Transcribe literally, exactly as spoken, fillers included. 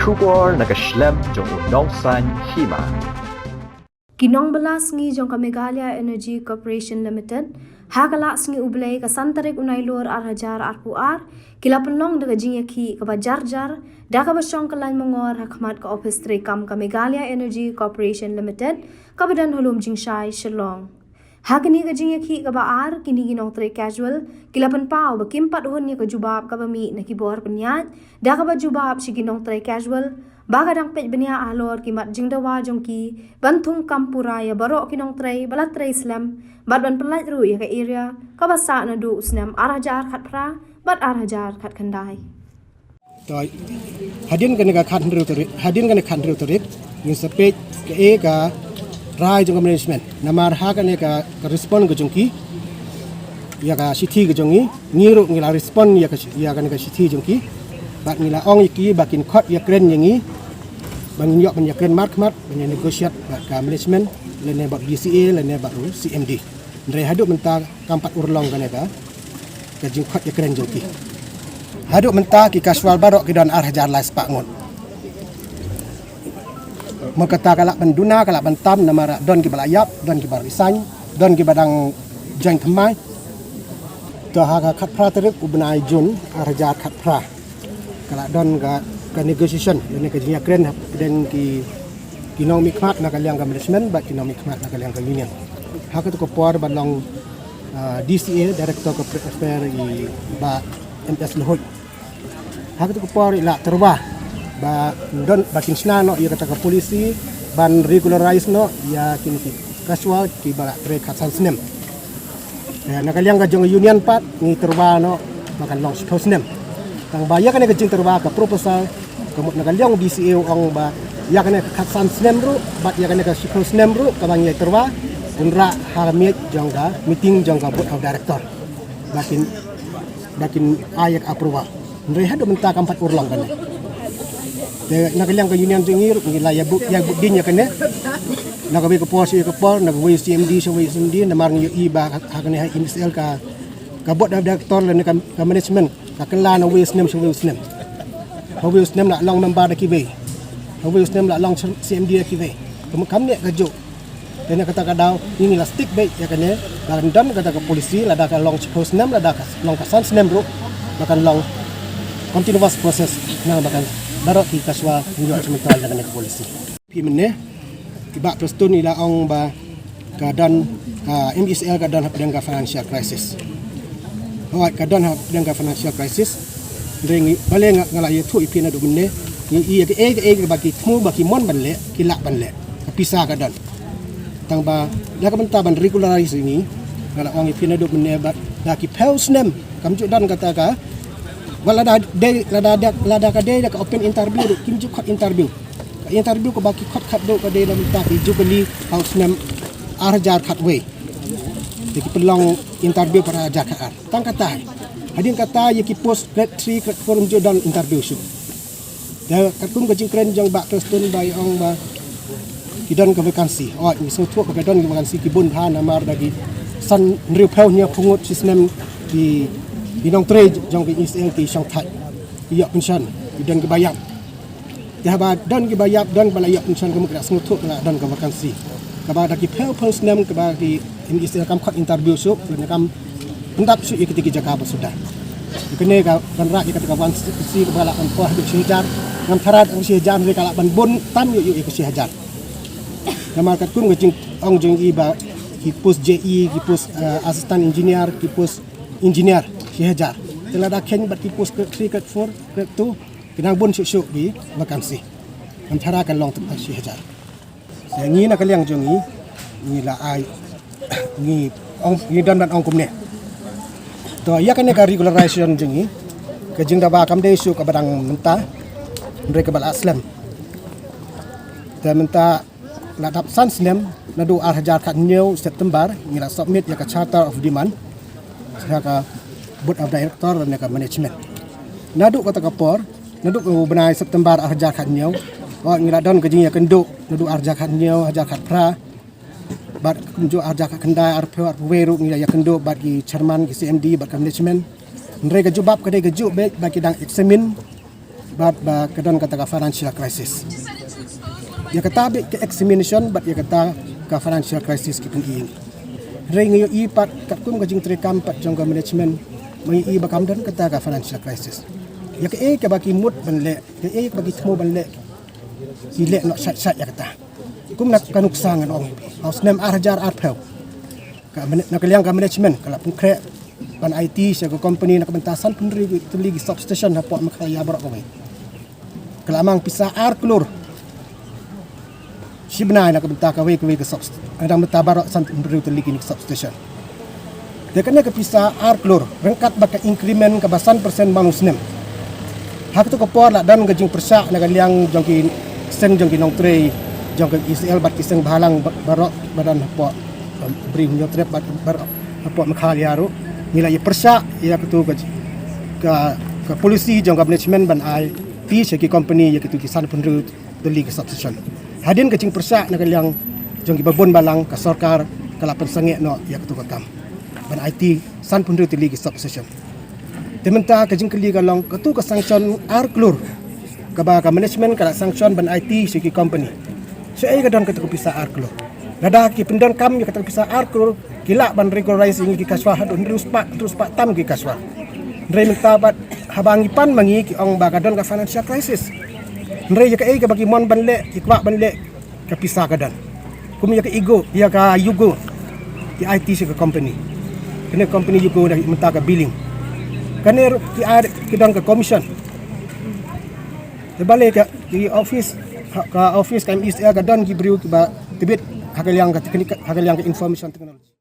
Khubor na ka shlem jong u nongsan hima. Ki nongbylla sngi jong ka Meghalaya Energy Corporation Limited, ha ka lad sngi U Blei ka san tarik u Nailur ar hajar arphew ar, ki la pynlong da ka jingïakhih kaba jar jar, da kaba shong kyllaiñ mangor ha khmat ka ophis treikam ka Meghalaya Energy Corporation Limited, kaba don ha Lum Jingshai, Shillong. Ha kane ka jingïakhih kaba ar, kine ki nongtrei casual ki la pynpaw ba kim pat hun ïa ka jubab kaba mih na ki bor pynïaid, da kaba jubab sha ki nongtrei casual ba ka dang peit bniah halor ki mat jingdawa jong ki ban thung kam pura ïa baroh ki nongtrei ba la trei slem, bad ban pyllait ruh ïa ka arrear kaba sah naduh u snem ar hajar khatphra bad ar hajar khatkhyndai. To, hadien kane ka khathynriew tarik, hadien kane ka khathynriew tarik, ngin sa peit kaei ka rai jong ka management. Namar ha kane ka, ka respond ka jong ki ïa ka shithi ka jong ngi, ngi ruh ngi la respond ïa ka shi-, ïa kane ka shithi jong ki. Bad ngi la ong ïa ki ba kin khot ïakren ïa ngi, ba ngin ïoh ban ïakren markhmat, ban ïa negotiate bad ka management, lane bad D C A, lane bad u C M D. Hynrei haduh mynta kam pat urlong kane ka, ka jingkhot ïakren jong ki. Haduh mynta ki casual baroh ki don ar hajar lai spah ngut. Mo kata ka lah ban duna, ka lah ban tam, namar don kiba la ïap, don kiba resign, don kiba dang join thymmai. To ha ka khatphra tarik u bnai Jun ar hajar khatphra, ka la don ka, ka negotiation, lane ka jingïakren hapdeng ki, ki nongmihkhmat na ka liang ka management bad ki nongmihkhmat na ka liang ka union. Ha katu ka por ba long, ah, D C A, Director Corporate Affairs, i Bah M S Lahuid. Ha katu ka por i la tyrwa ba don, ba kin shna noh ïa kata ka policy ban regularize noh ïa kine ki casual kiba la trei khatsan snem. Eh, na ka liang ka jong ka union pat ngi tyrwa noh ba kan long shiphew snem. Tang ba ïa kane ka jingtyrwa ka proposal ka mut na ka liang D C A u ong ba ïa kane ka khatsan snem ruh bad ïa kane ka shiphew snem ruh kaba ngi tyrwa, un rah ha ka miej jong ka meeting jong ka board of director ba kin, ba kin ai ïa ka approval. Hynrei haduh mynta kam pat urlong kane. Te na ka liang ka union jong ngi ruh ngi la ïa bud, ïa bud dien ïa kane. Na kawei ka por sha kawei ka por, na kawei C M D sha kawei C M D, namar ngi ïohi ba ha, ha kane ha M C L ka, ka board of director lane ka, ka management ka kylla na wei snem sha wei snem. Ha wei snem la long member da kiwei, ha wei snem la long C M D da kiwei. Kam, kam ne ka juk. Te na kata ka daw ngi la stick beit ïa kane, la don kata ka policy, lada ka long shiphew snem, lada ka long ka san snem ruh, la kan long continuous process, na ba kan baroh ki casual ngi ïoh sha mynta ïa kane ka policy. Phi mynne, i Bah Prestone i la ong ba ka don, ka M E C L ka don hapdeng ka financial crisis. Hooid, ka don hapdeng ka financial crisis. Hynrei ngi, balei nga, nga la ïathuh ïa phi naduh mynne, ngi ïohi ïa kaei kaei kaba ki thmu ba ki mon ban leh, ki lah ban leh. Ka pisa ka don. Tang ba na ka bynta ban regularize ïa ngi, nga la ong ïa phi naduh mynne ba da ki phew snem, kam ju don kata ka, wat lada dei, lada, lada ka dei da ka open interview ruh, kim ju khot interview. Ka interview kaba ki khot khatduh ka dei na bynta ki jubilee ha u snem ar hajar khatwei. Te ki pynlong interview pat ar hajar khatar. Tang kata, hadien kata ïa ki post grade three, grade four ym ju don interview shuh. Te katkum ka jingkren jong Bah Prestone ba i ong ba ki don ka vacancy. Oh, ngi sngewthuh ba ka don ka vacancy, ki bun bha namar da ki san hynriewphew hynñiewphew ngut shi snem ki, ki nongtrei jong ka M E C L ki shong thait, ki ïoh pension, ki don kiba ïap. Te haba don kiba ïap, don ba la ïoh pension, ka mut ka sngewthuh ba la don ka vacancy. Kaba da ki phew phew snem kaba ki M E C L kam khot interview shuh, lane kam pyndap shuh ïa kita ki jaka ba suda. Kane ka ban rah ïa kata ka vacancy kaba la kan poh haduh shi hajar, ngam tharai shi hajar, hynrei ka lah ban bun tam ïoh ïoh ïa ka shi hajar. Namar katkum ka jingong jong i ba ki post J E, ki post, eh, assistant engineer, ki post engineer shi hajar. Te lada kheiñ bad ki post grade three, grade four, grade two, ki nang bun shuh shuh ki vacancy. Ngam tharai kan long tang shi hajar. Te ngi na ka liang jong ngi, ngi la ai, ngi ong, ngi don ban ong kumne. To, ïa kane ka regularization jong ngi, ka jingdawa kam dei shuh kaba dang mynta, hynrei kaba la slem. Te mynta la dap san snem, naduh ar hajar khathynñiew September, ngi la submit ïa ka Charter of Demand sha ka Board of Director lane ka management. Naduh kata ka por, naduh u bnai September ar hajar khathynñiew, oh, ngi la don ka jingïakynduh naduh ar hajar khathynñiew, hajar khatphra, bad kumjuh ar hajar khatkhyndai, arphew, arphew wei ruh ngi la ïakynduh bad ki chairman, ki C M D bad ka management. Hynrei ka jubab ka dei kajuh beit ba ki dang examine bad ba ka don kata ka financial crisis. Ïa kata bad ka examination bad ïa kata ka financial crisis ki pyni ïa ngi. Hynrei ngi ïohi pat katkum ka jingtrei kam pat jong ka management, ma ngi ïohi ba kam don kata ka financial crisis. Ïa kaei kaba ki mut ban leh, kaei kaba ki thmu ban leh, ki leh noh shait shait ïa kata. Kum na ka nuksa ngan ong, ha u snem ar hajar arphew, ka mana-, na ka liang ka management ka la pynkhreh ban aiti sha ka company na ka bynta sanphew hynriew tylli ki substation hapoh Meghalaya baroh kawei. Ka la mang pisa ar klur shi bnai na ka bynta kawei kawei ka subst-, na ka bynta baroh sanphew hynriew tylli ki substation. Te kane ka pisa ar klur ryngkat bad ka increment kaba san percent man u snem. Ha katu ka por la don ka jingpyrshah na ka liang jong ki seng jong ki nongtrei jong ka E C L bad ki seng bhalang ba-, baroh ba don hapoh, um, Bri u Hynñiewtrep bad baroh hapoh Meghalaya ruh. Ngi la ïa pyrshah ïa katu ka, ka, ka policy jong ka management ban aiti sha ki company ïa katu ki sanphew hynriew tylli ki substation. Hadien ka jingpyrshah na ka liang jong ki babun balang, ka sorkar ka la pynsangeh noh ïa katu ka kam ban aiti sanphew hynriew tylli ki substation. Te mynta ka jingkylli ka long, katu ka sanction ar klur kaba ka management ka la sanction ban aiti sha ki company, shaei ka don katu ka pisa ar klur? Lada ki pyndonkam ïa katu ka pisa ar klur, ki lah ban regularize ïa ngi ki casual haduh hynriew spah, hynriew spah tam ki casual. Hynrei mynta pat haba ngi pan ma ngi ki ong ba ka don ka financial crisis. Hynrei ïa kaei kaba ki mon ban leh, ki kwah ban leh, ka pisa ka don. Kum ïa ka Yugo, ïa ka Yugo, ki aiti sha ka company. Kane company Yugo da mynta ka billing. Kane ruh ki ai, ki don ka commission. Te balei ka, ki office, ka, ka office ka M E C L ka don ki briew kiba tbit ha ka liang ka teknik, ha ka liang ka information technology.